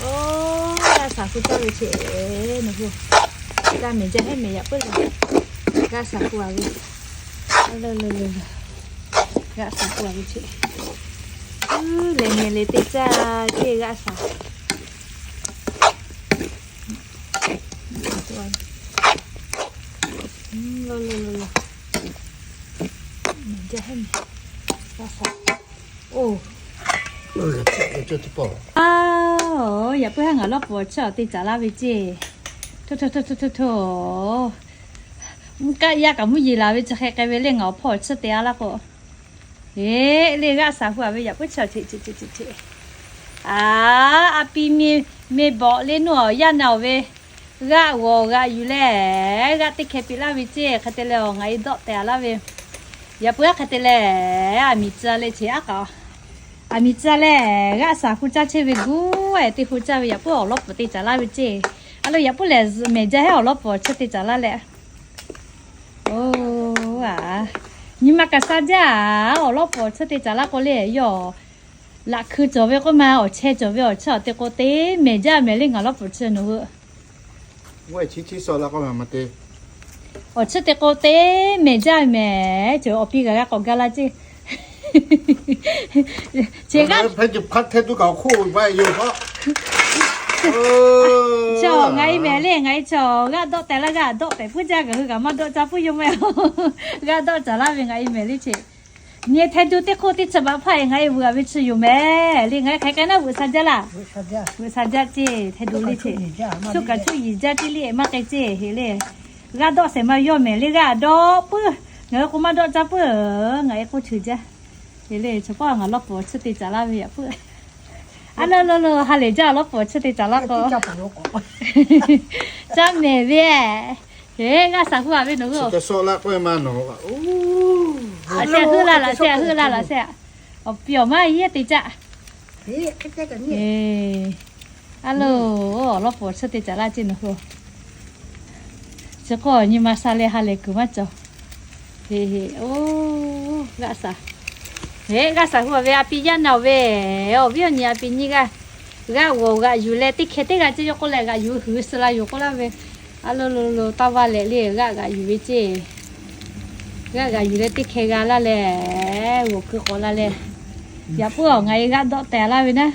Oˇ, g'aˆ shaˍ hpu caˇ ve cheꞈ, nawˬ hui. Caˇ mehˍ jaˇ heˆ mehˍ yaꞈ puiˉ le. G'aˆ shaˍ hpu a ve. A le le le le. G'aˆ shaˍ hpu a ve cheꞈ. Lehˬ mehˍ le te caˇ ceˇ g'aˆ shaˍ. Lo lo lo lo. Mehˍ jaˇ heˆ mehˍ. G'aˆ shaˍ. Oˇ, yaꞈ puiˉ haˉ ngaˬ lawˇ pfuhˍ awˬ chiˇ awˬ te caˍ laˇ ve ceˇ. Hto hto hto hto hto hto. Mvuhˇ kaˆ yaˇ kaꞈ mvuhˇ yeˬ laˬ ve chi hk'e k'ai ve le, ngaˬ awˬ hpawˇ awˬ chiˇ te a laˇ k'o. Eˬ, le g'aˆ shaˍ hu a ve yaꞈ puiˉ chi awˬ cheꞈ cheꞈ cheꞈ cheꞈ. A, a pi mi, mi bawꞈ le nuˇ awˬ yaˇ na awˬ ve, g'aˆ g'awˬ g'aꞈ yuˬ leh, g'aˆ teˇ hkeh piˇ laˇ ve ceˇ. Hk'e te leh awˬ ngaˬ e dawˆ tehˬ a laˇ ve, yaꞈ puiˉ hk'e te leh, aˬ miˍ tcuh le cheꞈ aˉ k'aꞈ. Aˬ miˍ tcuh leh g'aˆ shaˍ hpu caˇ chehˇ ve guˇ, teˇ hpu caˇ ve yaꞈ puiˉ awˬ lawˇ pfuhˍ te caˍ laˇ ve ceˇ. A lo yaꞈ puiˉ lehˬ mehˍ jaˇ heˆ awˬ lawˇ pfuhˍ awˬ chiˇ te caˍ laˇ leh. Oˇ, a, nyi ma kaꞈ sha jaˇ, awˬ lawˇ pfuhˍ awˬ chiˇ te caˍ laˇ k'o le, yawˇ laꞈ hkui cawˬ ve k'oˆ ma, awˬ chehˇ cawˬ ve awˬ chiˇ awˬ te k'o te mehˍ jaˇ mehˍ le ngaˬ lawˇ pfuhˍ awˬ chiˇ nawˬ hui. Awˬ chiˇ te k'o te mehˍ jaˇ mehˍ, chi awˬ pi g'a g'a k'awꞈ gaˇ laˇ ceˇ. Chi g'aˇ, chi ngaˬ e mehˍ le, ngaˬ e chi g'aˆ dawˆ tehˬ laˇ, g'aˆ dawˆ tehˬ puiˉ jaˇ, ngaˬ hui kaꞈ maˇ dawˆ caˇ puiˉ yoˬ mehˍ. G'aˆ dawˆ caˍ laˇ ve ngaˬ e mehˍ le cheꞈ. Nyi hteh du teˇ hk'oˆ teˇ chi baꞈ hpaˇ e ngaˬ e vuiˬ a ve chi yoˬ mehˍ le, ngaˬ e hk'aˬ hk'e naˉ vuiˬ sha jaˇ laˇ. Vuiˬ sha jaˇ ceˇ, hteh du le cheꞈ. Choˇ kaꞈ choˇ yiˍ jaˇ ceˇ le, maˇ k'ai ceˇ heˆ le. G'aˇ dawˆ shehˍ ma yawˇ mehˍ le, g'aˇ dawˆ puiˉ. Ngaˬ hui k'o maˇ dawˆ caˇ puiˉ, ngaˬ e k'oˆ cheuˬ jaˇ. Heˆ le, chi pawˆ ngaˬ lawˇ pfuhˍ awˬ chiˇ te caˍ laˇ ve yaꞈ puiˉ. A lo lo lo, ha lehˬ jaˇ lawˇ pfuhˍ awˬ chiˇ te caˍ laˇ k'o. Caˇ mehˍ ve. Heˆ, g'aˆ shaˍ hu a ve nawˬ hui. Aˬ, heuˆ la laˬ shehˆ, heuˆ la laˬ shehˆ. Awˬ pi awˬ maˇ yehˇ te caˇ. A lo, awˬ lawˇ pfuhˍ awˬ chiˇ te caˍ laˇ ceˇ nawˬ hui. Chi k'o nyi ma sha leh ha lehˬ kuiˬ maˇ cawˬ. Heˆ heˆ, oˇ, g'aˆ shaˍ. Heˆ, g'aˆ shaˍ hu a ve a pi yaˇ na awˬ ve, awˬ viˉ awˬ nyi a pi nyiˇ g'aˇ, g'aˆ g'awˬ g'aꞈ yuˬ leh teˇ hkeh teˇ g'aˇ ceˇ yawˇ k'oˆ leh g'aꞈ yuˬ hui suh la yoˬ k'oˆ laˇ ve. A lo lo lo, taˇ vaˇ lehˬ le g'aˆ g'aꞈ yuˬ ve ceˇ. G'aˆ g'aꞈ yuˬ leh teˇ hkeh g'a laˇ leh, g'awˬ keu k'awꞈ la leh, yaꞈ puiˉ awˬ ngaˬ e g'aˆ dawˆ tehˬ laˇ ve naˉ.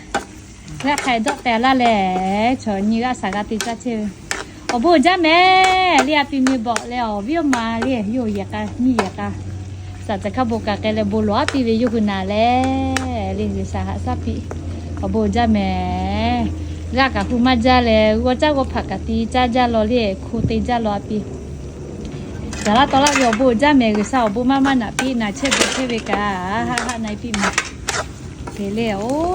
G'aˆ hk'a dawˆ tehˬ laˇ lehˬ, chaw nyi g'aˆ shaˍ g'a te caˇ chehˇ ve. Awˬ bon jaˇ mehˍ le, a pi mi bawꞈ leh awˬ viˉ awˬ ma le, yawˇ yehˬ k'a nyiˇ yehˬ k'a, shaˍ tcuh hkaˇ bon kaꞈ k'ai leh bon lawˬ a piˇ ve yawˇ hui naˍ leh, le G'uiˬsha haꞈ shaˉ piˇ. Awˬ bon jaˇ mehˍ. G'aˆ kaꞈ hu maˇ jaˇ leh g'awˇ caˇ g'awˇ hpaꞈ kaꞈ te caˇ jaˇ law le, hko te jaˇ law a pi. Caˍ laˇ taw laˇ ve awˬ bon jaˇ mehˍ, G'uiˬsha awˬ bon maˇ maˇ naꞈ piˇ, naˬ chehˇ bvuhꞈ chehˇ ve kaꞈ haˆ haˆ na e piˇ mehˍ. Te le, oˇ,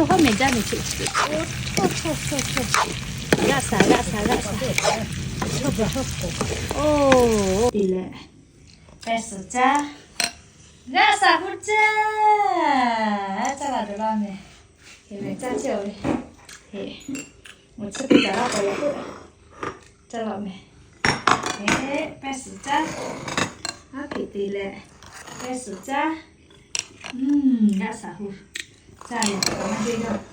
hawˉ mehˍ jaˇ mehˍ cheꞈ. G'aˆ shaˍ, g'aˆ shaˍ, g'aˆ shaˍ. Oˇ, te leh, pehˇ suhˍ caˇ. G'aˆ shaˍ hu caˇ. Caˇ la dawˬ la mehˍ. Heˆ mehˍ, caˇ chehˇ ve. Heˆ, awˬ chiˇ te caˍ laˇ k'o, caˇ la mehˍ. Heˆ, pehˇ suhˍ caˇ. Haˉ hpeꞈ te leh, pehˇ suhˍ caˇ. G'aˆ shaˍ hu caˇ ve maˇ heˆ yaˇ.